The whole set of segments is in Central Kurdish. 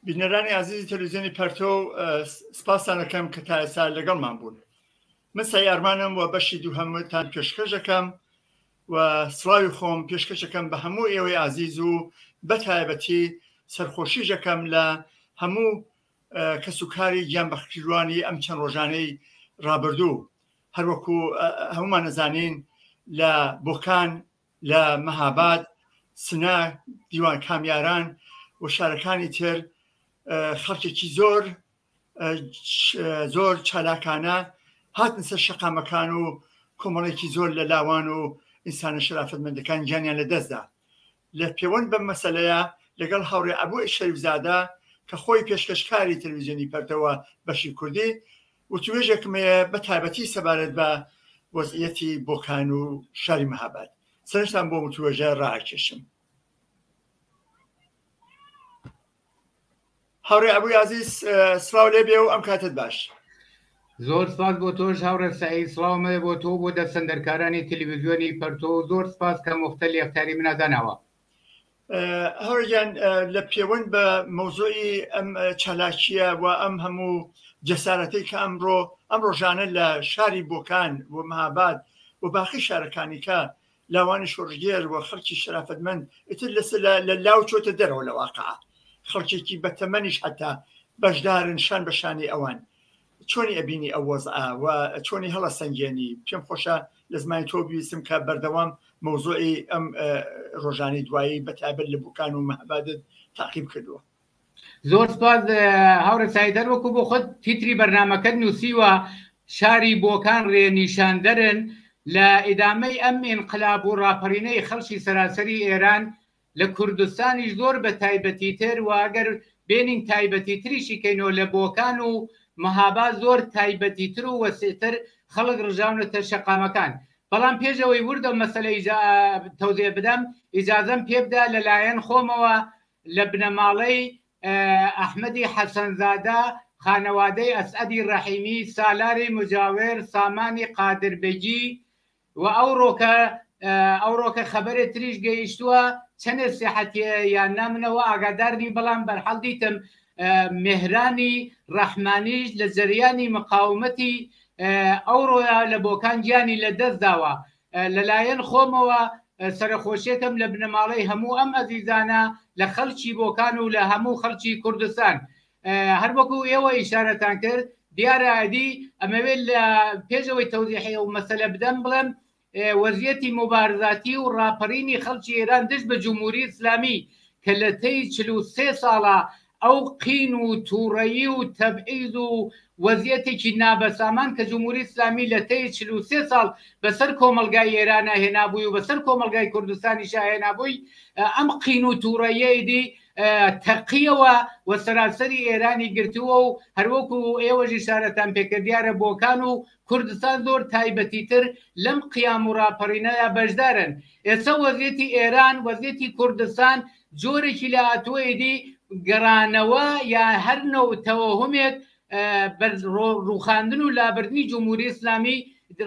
بینەرانی ئازیزی تەلەڤیزیۆنی پەرتۆ سپاستان ئەکەم کە تا ئێستا لەگەڵمان بوون. من سەی ئارمانم و بەشی دووهەمتان پێشکەش دەکەم و سڵاوی خۆم پێشکەش دەکەم بە هەموو ئێوەی ئازیز و بە تایبەتی سەرخۆشیش دەکەم لە هەموو کەس و کاری گیان بەختکردوانی ئەم چەند ڕۆژانەی ڕابردوو. هەروەکو هەمومان ئەزانین لە بۆکان، لە مەهاباد، سنە، دیوان کامیاران و شارەکانی تر خەڵکێکی زۆر زۆر چالاکانە هاتن سەر شەقامەکان و کۆمەڵێکی زۆر لە لاوان و ئینسانە شەرافەتمەندەکان گیانیان لەدەستدا. لە پێوەند بەم مەسەلەیە لەگەڵ هاوڕێ عەبوو شەریفزادە کە خۆی پێشکەشکاری تەلەڤیزیۆنی پەرتەوە بەشی کوردی وتوێژێکم هەیە بە تایبەتی سەبارەت بە وەزعیەتی بۆکان و شاری مەهاباد. سەرنجتان بۆ وتوێژە ڕائەکێشم. هاوڕێ ئەبووی ئازیز سڵاو لێ بێ و ئەم کاتت باش. زۆر سپاس بۆ تۆش هاوڕێ سەعید سڵاوم هەیە بۆ تۆ بۆ دەستەندەرکارانی تەلەڤیزیۆنی پەرتۆ و زۆر سپاس کە موختەلی ئەختاری منە داناوە. هاوڕێ گیان لە پێوەند بە مەوزوعی ئەم چالاکییە و ئەم هەموو جەسارەتەی کە ئەمڕۆ ئەم ڕۆژانە لە شاری بۆکان و مهاباد و باقی شارەکانی کە لاوانی شۆڕشگێر و خەڵکی شەرافەتمەند ئیتر لەسەر لە لاو چۆتە دەرەوە لە واقع خەڵکێکی بەتەمەنیش حتا بەشدارن شان بە شانی ئەوان چۆنی ئەبینی ئەو وەزعە و چۆنی هەڵەسەنگێنی پێم خۆشە لە زمانی تۆ بیستم کە بەردەوام مەوزوعی ئەم ڕۆژانی دوایی بە تایبەت لە بوکان و مەهابادت تاقیب کردووە. زۆر سپاس هاوڕێ سەعید هەر وەکو بۆ خۆت تیتری بەرنامەکەت نووسیوە شاری بۆکان ڕێنیشاندەرن لە ئیدامەی ئەم ئینقلاب و ڕاپەڕینەی خەڵکی سەراسەری ئێران لە کوردستانیش زۆر بە تایبەتیتر و ئەگەر بێنین تایبەتیتریشی کەینەوە لە بۆکان و مهاباد زۆر تایبەتیتر و وەسیعتر خەڵک ڕژاونەتە شەقامەکان بەڵام پێش ئەوەی وردە مەسەلە تەوزیع بدەم ئیجازەم پێ بدە لەلایەن خۆمەوە لە بنەماڵەی ئەحمەدی حەسەنزادە، خانەوادەی ئەسعەدی ڕەحیمی، سالاری مجاور، سامانی قادربەگی و ئەوڕۆکە ئەوڕۆکە خەبەرێ تریش گەیشتووە چەنێ سێحەتیە یان نا من ئەوە ئاگادار نیم بەڵام بەرحاڵ دیتم مێهرانی ڕەحمانیش لە جەریانی مقاومەتی ئەوڕۆیا لە بۆکان گیانی لە دەست داوە لەلایەن خۆمەوە سەرەخۆشیەکەم لە بنەماڵەی هەموو ئەم ئەزیزانە لە خەڵکی بۆکان و لە هەموو خەڵکی کوردستان هەر وەکو ئێوە ئیشارەتان کرد دیارە ئەدی ئەمەوێت لە پێشەوەی تەوزیحی ئەو مەسەلە بدەم بڵێم وەزیەتی موبارزاتی و ڕاپەرینی خەڵکی ئێران دژ بە جمهوری ئیسلامی کە لە تەی 43 ساڵە ئەو قین و تووڕەیی و تەبعیز و وەزیەتێکی نابەسامان کە جمهوری ئیسلامی لە تەی 43 ساڵ بەسەر کۆمەڵگای ئێرانا هێنابووی و بەسەر کۆمەڵگای کوردستانیشا هێنابووی ئەم قین و تووڕەییە ئیدی تەقیەوە و سەراسەری ئێرانی گرتووە و هەروەکو ئێوەش ئیشارەتان پێکرد دیارە بۆکان و کوردستان زۆر تایبەتیتر لەم قیام و ڕاپەڕینەیا بەشدارن. ئێستا وەزیەتی ئێران، وەزیەتی کوردستان جۆرێکی لە هاتووە ئیدی گەڕانەوە یا هەر نەو تەوەهومێک بە ڕووخاندن و لابردنی جمهوری ئیسلامی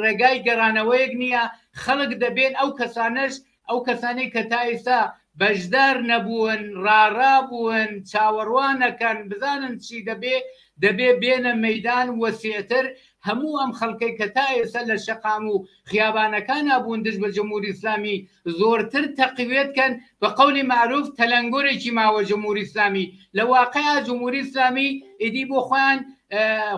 ڕێگای گەڕانەوەیەک نییە، خەڵک دەبێن ئەو کەسانەش ئەو کەسانەی کە تا ئیستا بەشدار نەبوون، ڕاڕا بوون، چاوەڕوانەکەن بزانن چی دەبێ، دەبێ بێنە مەیدان وەسیعتر هەموو ئەم خەڵکەی کە تا ئێستا لە شەقام و خیابانەکانا بوون دژ بە جمهوری ئیسلامی زۆرتر تەقویەت کەن، بە قەولی مەعروف تەلەنگۆرێکی ماوە جمهوری ئیسلامی لە واقعا جمهوری ئیسلامی ئیدی بۆ خۆیان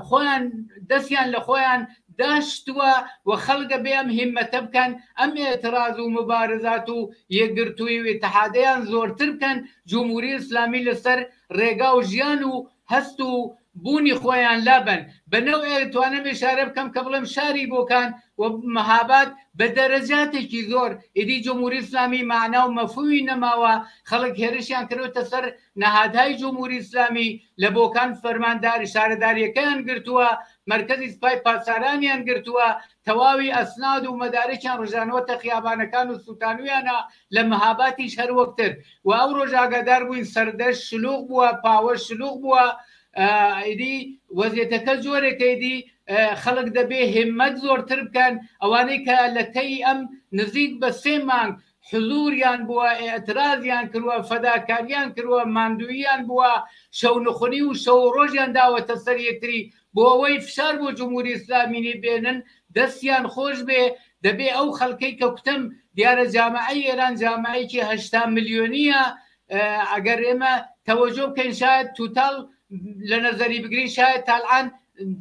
خۆیان دەستیان لە خۆیان داشتووە و خەڵک ئەبێ ئەم هیممەتە بکەن، ئەم ئێتڕاز و موبارزات و یەکگرتوویی و ئیتحادەیان زۆرتر بکەن، جمهوری ئیسلامی لە سەر ڕێگا و ژیان و هەست و بوونی خۆیان لابەن. بە نەوعێک توانم ئیشارە بکەم کە بڵێم شاری بۆکان و مهاباد بە دەرەجاتێکی زۆر ئیدی جمهوری ئیسلامی مەعنا و مەفهومی نەماوە، خەڵک هێرشیان کردۆتە سەر نەهادهای جمهوری ئیسلامی، لە بۆکان فەرمانداری شارەدارییەکەیان گرتووە، مەرکەزی سپای پاسدارانیان گرتووە، تەواوی ئەسناد و مەدارکیان ڕژانوەتە خیابانەکان و سوتانویانە، لە مهاباتیش هەر وەکتر و ئەو ڕۆژ ئاگادار بووین سەردەشت شلوغ بووە، پاوە شلوغ بووە، ئیدی وەزیەتەکە جۆرێکە ئیدی خەڵک دەبێ هیممەت زۆرتر بکەن، ئەوانەی کە لە تەی ئەم نزیک بە سێ مانگ. حزوریان بووە، ئیعترازیان کردووە، فەداکاریان کردووە، ماندووییان بووە، شەونخونی و شەو و ڕۆژیان داوەتە سەر یەکتری بۆ ئەوەی فشار بۆ جمهوری ئیسلامیی بێنن، دەستیان خۆش بێ، دەبێ ئەو خەڵکەی کە کوتم دیارە جامعەی ئێران جامعەیەکی 80 ملیۆنییە، ئەگەر ئێمە تەوەجۆ بکەین شاید توتال لە نەزەری بگرین شاید تالعان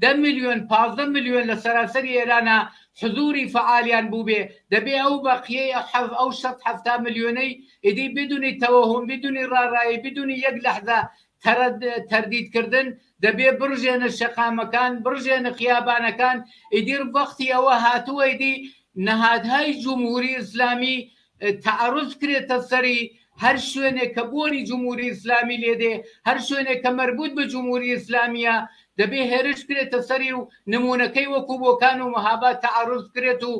دە ملیۆن 15 ملیۆن لە سەراسەری ئێرانە حزوری فعالیان بووبێ، دەبێ ئەو بەقیەی ئەو شەست حەفتا ملیۆنەی ئیدی بدونی تەوەهوم بدونی ڕاڕایی بدونی یەک لەحزە تەردید کردن دەبێ بڕژێنە شەقامەکان بڕژێنە خیابانەکان، ئیدی وەختی ئەوە هاتووە ئیدی نەهادهای جمهوری ئیسلامی تەعەروز بکرێتە سەری، هەر شوێنێک کە بۆنی جمهوری ئیسلامی لێ دێ، هەر شوێنێک کە مەربوت بە جمهوری ئیسلامییە، دەبێ هێرش بکرێتە سەری و نموونەکەی وەکوو بۆکان و مهاباد تەعەروز بکرێت و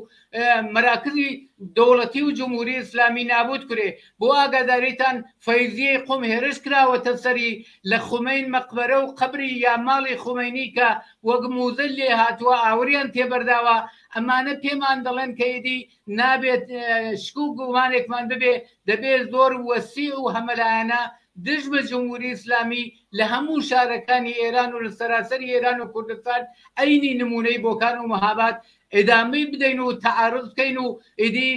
مەراکزی دەوڵەتی و جمهوری ئیسلامی نابوود کرێ. بۆ ئاگاداریتان فەیزیەی قوم هێرش کراوەتە سەری لە خومەین مەقبەرە و قەبری یا ماڵی خومەینی کە وەک موزە لێ هاتووە ئاوریان تێبەرداوە. ئەمانە پێمان دەڵێن کە ئیدی نابێت شک و گومانێکمان ببێ، دەبێ زۆر وەسیع و هەمەلایەنە دژ بە جمهوری ئیسلامی لە هەموو شارەکانی ئێران و لە سەراسەری ئێران و کوردستان عەینی نموونەی بۆکان و مهاباد ئیدامەی بدەین و تەعاروز بکەین و ئیدی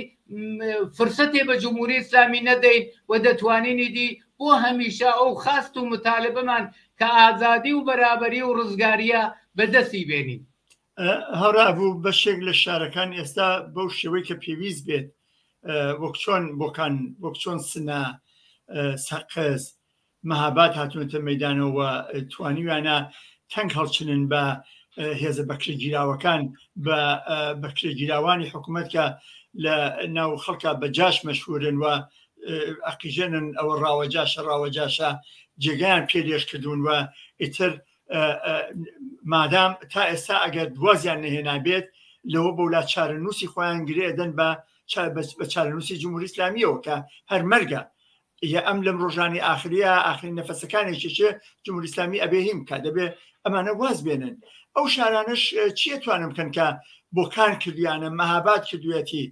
فرسەتێ بە جمهوری ئیسلامی نەدەین و دەتوانین ئیدی بۆ هەمیشە ئەو خواست و متالبەمان کە ئازادی و بەرابەری و ڕزگارییە بەدەستی بێنین. هاوڕێ ئەبوو بەشێک لە شارەکان ئێستا بەو شێوەی کە پێویست بێت وەک چۆن بۆکان وەک چۆن سنە سەقز مەهاباد هاتوونەتە مەدانەوە توانیویانە تەنگ هەڵچنن بە هێزە بەکرێگیراوەکان بە بەکرێگیراوانی حکوومەت کە لە ناو خەڵکە بە جاش مەشهورن و ئەقیژێنن ئەوە ڕاوەجاشە ڕاوەجاشە جێگایان پێ لێژ کردوون و ئیتر مادام تا ئێستا ئەگەر وازیان نەهێنابێت لەوە بەولا چارەنووسی خۆیان گرێ ئەدەن بە بە چارەنووسی جمهوری ئیسلامیەوە کە هەر مەرگە یە ئەم لەم ڕۆژانی ئاخریە ئاخرین نەفەسەکانێکی چێ جمهوری ئیسلامی ئەبێ هیم بکات دەبێ ئەمانە واز بێنن ئەو شارانەش چیە توانم بکەن کە بۆکان کردویانە مەهاباد کردوێتی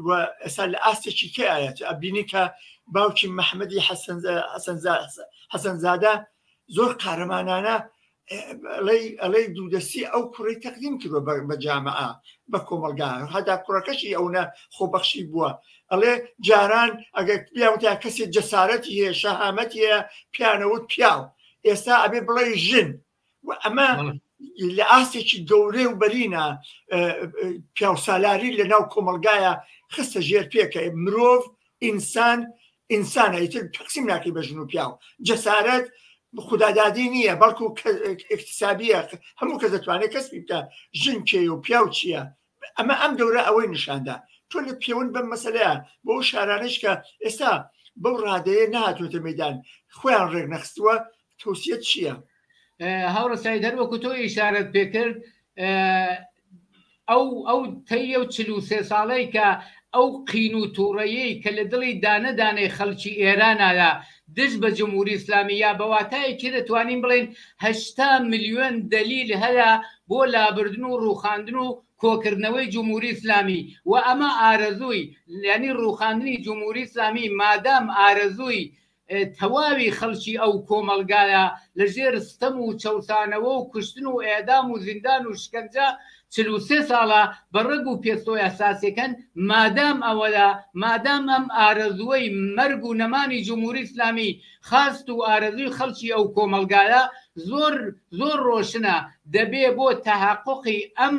و ئێستا لە ئاستێکی کێ ئاەت ئەبینی کە باوکی محەممەدی حەسەنزادە زۆر قارەمانانە ئەڵێی دوودەستی ئەو کوڕی تەقدیم کردوە بە جامعە بە کۆمەڵگا هەتا کوڕەکەشی ئەونە خۆبەخشی بووە ئەڵێ جاران ئەگەر پیاوتا کەسی جەسارەتی هەیە شەهامەتی هەیە پیانەوت پیاو ئێستا ئەبێ بڵێ ژن و ئەمە لە ئاستێکی گەورەی و بەرینە پیاوسالاری لە ناو کۆمەلگایە خستە ژێر پێکە مرۆڤ ئینسان ئینسانە ئیتر تەقسیم ناکەی بە ژن و پیاو جەسارەت خودادادی نییە بەڵکو ئیکتسابیە هەموو کەس دەتوانێت کەسبی بکە ژن کێ و پیاو چییە ئەمە ئەم دەورە ئەوەی نیشاندا تۆ لە پێوەند بەم مەسەلەیە بۆ شارانەش کە ئێستا بەو ڕادەیە نهاتوێتە مەدان خۆیان ڕێک نەخستووە تەوسیەت چییە؟ هاوڕێ سەید هەر وەکو تۆ ئیشارەت پێکرد ئەو ئەو تەیە و 43 ساڵەی کە ئەو قین و تووڕەیەی کە لە دڵی دانە دانەی خەڵکی ئێرانایە دژ بە جمهوری ئیسلامی یا بە واتایەکی دەتوانین بڵێین 80 ملیۆن دەلیل هەیە بۆ لابردن و ڕووخاندن و کۆکردنەوەی جمهوری ئیسلامی و ئەمە ئارەزووی یعنی ڕووخاندنی جمهوری ئیسلامی مادام ئارەزووی تەواوی خەڵکی ئەو کۆمەڵگایە لە ژێر ستەم و چەوسانەوە و کوشتن و ئێعدام و زیندان و شکەنجە 43 ساڵە بە ڕەگ و پێستۆ ئیحساسێکەن، مادام ئەوەیە، مادام ئەم ئارەزووەی مەرگ و نەمانی جمهوری ئیسلامی خواست و ئارەزووی خەڵکی ئەو کۆمەڵگایە زۆر زۆر ڕۆشنە، دەبێ بۆ تەحەقوقی ئەم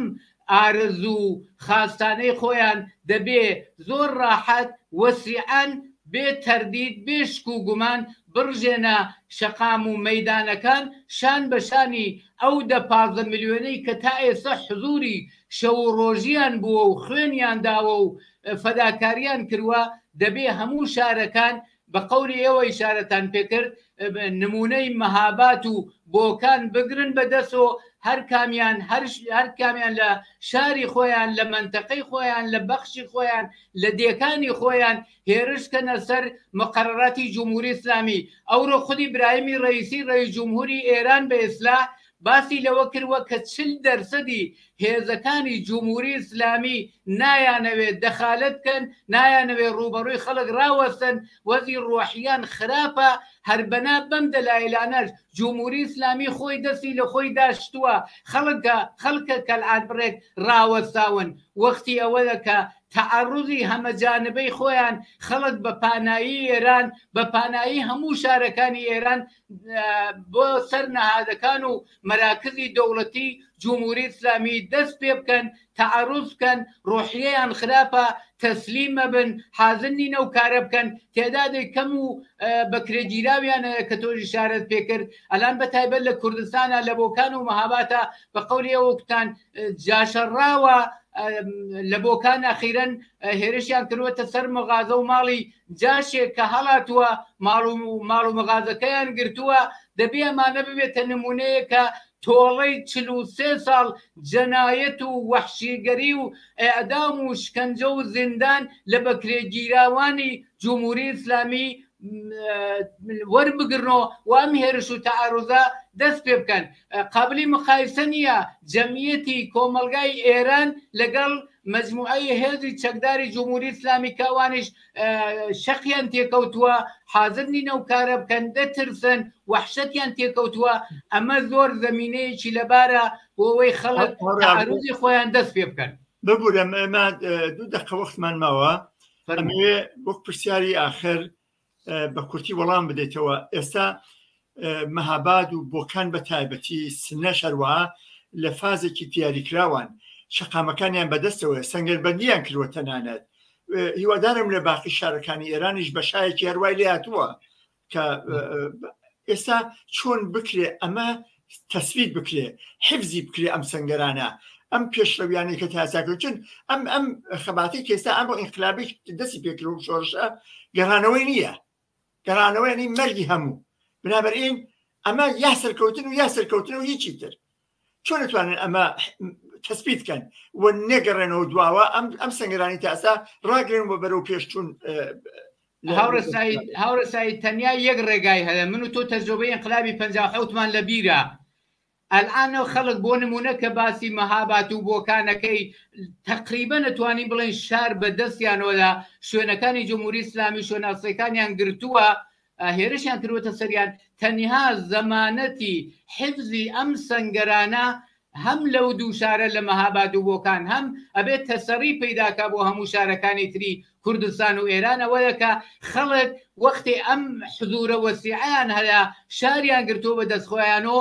ئارەزوو و خواستانەی خۆیان دەبێ زۆر ڕاحەت وەسیعەن بێ تەردید بێ شک و گومان بڕژێنە شەقام و مەیدانەکان شان بە شانی ئەو دە 15 ملیۆنەی کە تا ئێستا حزوری شەو و ڕۆژیان بووە و خوێنیان داوە و فەداکاریان کروە دەبێ هەموو شارەکان بە قەولی ئێوە ئیشارەتان پێکرد نمونەی مەهابات و بۆکان بگرن بە دەست و هەر کامیان هەر هەر کامیان لە شاری خۆیان لە مەنتەقەی خۆیان لە بەخشی خۆیان لە دێکانی خۆیان هێرش کەنە سەر مقەرەراتی جمهوری ئیسلامی ئەورۆ خودی براهیمی ڕەئیسی ڕەئیس جمهوری ئێران بە ئیسلاح باسی لەوە کردوە کە 40 دەرسەدی هێزەکانی جمهوری ئیسلامی نایانەوێ دەخالەت بکەن، نایانەوێ ڕووبەڕووی خەڵک ڕاوەستن، وەزی ڕۆحیان خراپە، هەر بەنا بەم دەلایلانەش جمهوری ئیسلامی خۆی دەستی لە خۆی داشتووە، خەڵکە خەڵکە کەلعات بڕێک ڕاوەستاون، وەختی ئەوەیە کە تەعەڕوزی هەمەجانبەی خۆیان خەڵک بە پانایی ئێران، بە پانایی هەموو شارەکانی ئێران بۆ سەر نەهادەکان و مەراکزی دەوڵەتی جمهوری ئیسلامی دەست پێ بکەن، تەعەروز بکەن، ڕۆحیەیان خراپە، تەسلیم مەبن، حازر نین ئەو کارە بکەن، تێدادێک کەم و بەکرێگیراویان هەیە کە تۆش ئیشارەت پێ کرد، ئەلان بە تایبەت لە کوردستانا لە بۆکان و مەهاباتا بە قەولی ئەوە کوتان جاشەڕاوە لە بۆکان ئەخیرەن هێرشیان کردووەتە سەر مەغازە و ماڵی جاشێک کە هەڵاتووە ماڵ و ماڵ و مەغازەکەیان گرتووە، دەبێ ئەمانە ببێتە نموونەیەک کە تۆڵەی 43 ساڵ جەنایەت و وەحشیگەری و ئێعدام و شکەنجە و زیندان لە بەکرێگیراوانی جمهوری ئیسلامی وەربگرن و ئەم هێرش و تەعەروزە دەست پێ بکەن. قابلی مقایسە نییە جەمعیەتی کۆمەڵگای ئێران لەگەڵ مەجموعەی هێزی چەکداری جمهوری ئیسلامی کە ئەوانیش شەقیان تێکەوتووە، حازر نین ئەو کارە بکەن، دەترسن، وەحشەتیان تێکەوتووە. ئەمە زۆر زەمینەیەکی لەبارە بۆ ئەوەی خەڵک تەعەروزی خۆیان دەست پێ بکەن. ببورە ئێمە دوو دەقە وەختمان ماوە، ئەمەوێ وەک پرسیاری ئاخر بە کورتی وەڵام بدەیتەوە. ئێستا مەهاباد و بۆکان بە تایبەتی سنەش هەروەها لە فازێکی دیاریکراوان، شەقامەکانیان بەدەستەوەیە، سەنگەربەندیان کردووە، تەنانەت هیوادارم لە باقی شارەکانی ئێرانیش بە شایەکی هەروای لێ هاتووە کە ئێستا چۆن بکرێ ئەمە تەسبیت بکرێ، حفزی بکرێ ئەم سەنگەرانە، ئەم پێشڕەویانەی کە تا ئێستا کردوون، چون ئەم ئەم خەباتەی کە ئێستا ئەمڕۆ ئینقلابی دەستی پێکرد و شۆڕشە گەڕانەوەی نییە، گەڕانەوەی یعنی مەرگی هەموو. بنابراین ئەمە یا سەرکەوتن و یا سەرکەوتن و هیچی تر. چۆن دەتوانن ئەمە تەسبیت کەن و نەگەڕێنەوە دواوە، ئەم ئەم سەنگەرانی تا ئێستا ڕاگرن و بەرەو پێشچوون؟ هاوڕێ سەعید تەنیا یەک ڕێگای هەیە، من و تۆ تەجرۆبەی ئینقلابی 57مان لە بیرە، ئەلئان خەڵک بۆ نموونە کە باسی مەهابات و بۆکانەکەی تەقریبەن ئەتوانین بڵێین شار بە دەستیانەوە شوێنەکانی جمهوری ئیسلامی شوێناسەکانیان گرتووە، هێرشیان کردووەتە سەریان، تەنها زەمانەتی حفزی ئەم سەنگەرانە هەم لەو دوو شارە لە مەهاباد و بۆکان هەم ئەبێت تەسەڕی پەیدا کا بۆ هەموو شارەکانی تری کوردستان و ئێران ئەوەیە کە خەڵک وەختێ ئەم حزوورە وەسیعەیان هەیە شاریان گرتووە بە دەست خۆیان و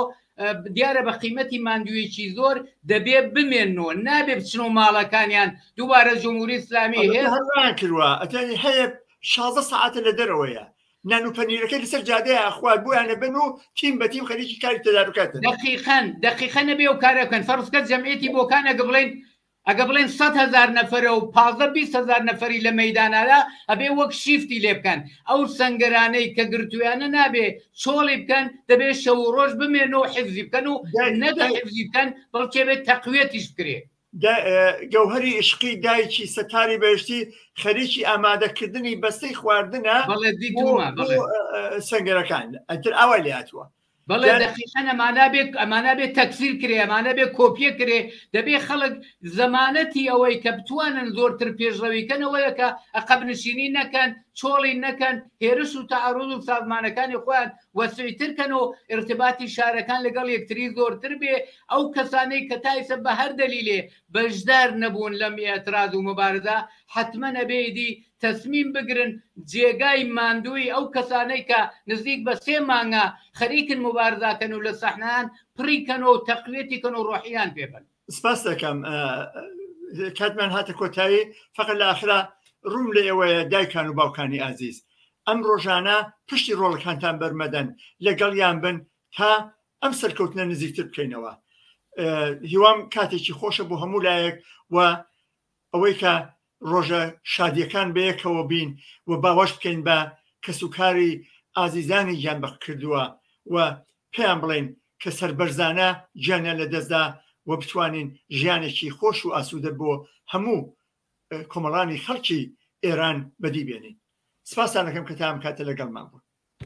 دیارە بە قیمەتی ماندوویەکی زۆر دەبێ بمێننەوە نابێ بچنەوە ماڵەکانیان دووبارە جمهوری ئیسلامی هێز هەروایان کردووە ئەتوانی هەیە 16 سەعاتە لە دەرەوەیە نان و پەنیرەکەی لەسەر جادەیە ئەخوات بۆیان ئەبەن و تیم بە تیم خەریکی کاری تەداروکاتن. دەقیقەن دەقیقەن نەبێ ئەو کارە بکەن فەرز کە جەمعیەتی بۆکان ئەگە بڵێن ئەگە بڵێن 100 هەزار نەفەرە و 15 20 هەزار نەفەری لە مەیدانادا ئەبێ وەک شیفتی لێ بکەن ئەو سەنگەرانەی کە گرتویانە نابێ چۆڵی بکەن دەبێ شەو و ڕۆژ بمێن و حفزی بکەن و نەگە حفزی بکەن بەڵکێ بێت تەقویەتیش بکرێ. گەوهەری ئیشقی دایکی سەتاری بەهشتی خەریکی ئامادەکردنی بەستەی خواردنە بەڵێ دیتومە بەڵێ سەنگەرەکان ئەتر ئاوای لێ هاتووە. بەڵێ دەقیقەن ئەمانە بێ ئەمانە بێ تەکسیر کرێ ئەمانە بێ کۆپیە کرێ دەبێ خەڵک زەمانەتی ئەوەی کە بتوانن زۆرتر پێشڕەوی کەن ئەوەیە کە ئەقەبنشینی نەکەن چۆڵی نەکەن هێرش و تەعەڕوز و سازمانەکانی خۆیان وەسعیتر کەن و ئیرتباتی شارەکان لەگەڵ یەکتری زۆرتر بێ، ئەو کەسانەی کە تا ئیسە بە هەر دەلیلێ بەشدار نەبوون لەم ئیعتراز و موبارزە حەتمەن ئەبێ ئیدی تەسمیم بگرن جێگای ماندوویی ئەو کەسانەی کە نزیک بە سێ مانگە خەریکن موبارزە کەن و لە سەحنەیان پڕی کەن و تەقویەتی کەن و ڕۆحیان پێ بەن. سپاس دەکەم کاتمان هاتە کۆتایی فقط لە ئاخرا ڕووم لە ئێوەیە دایکان و باوکانی ئازیز ئەم ڕۆژانە پشتی ڕۆڵەکانتان بەرمەدەن لەگەڵیان بن تا ئەم سەرکەوتنە نزیکتر بکەینەوە هیوام کاتێکی خۆشە بۆ هەموو لایەک و ئەوەی کە ڕۆژە شادیەکان بەیەکەوە بین و باوەش بکەین بە کەسوکاری ئازیزانی گیانبەختکردووە و پێیان بڵێین کە سەربەرزانە گیانیان لەدەستدا و بتوانین ژیانێکی خۆش و ئاسوودە بۆ هەموو کۆمەڵانی خەڵکی ئێران بەدی بێنین. سپاستان دەکەم کە تا ئەم کاتە لەگەڵمان بوون.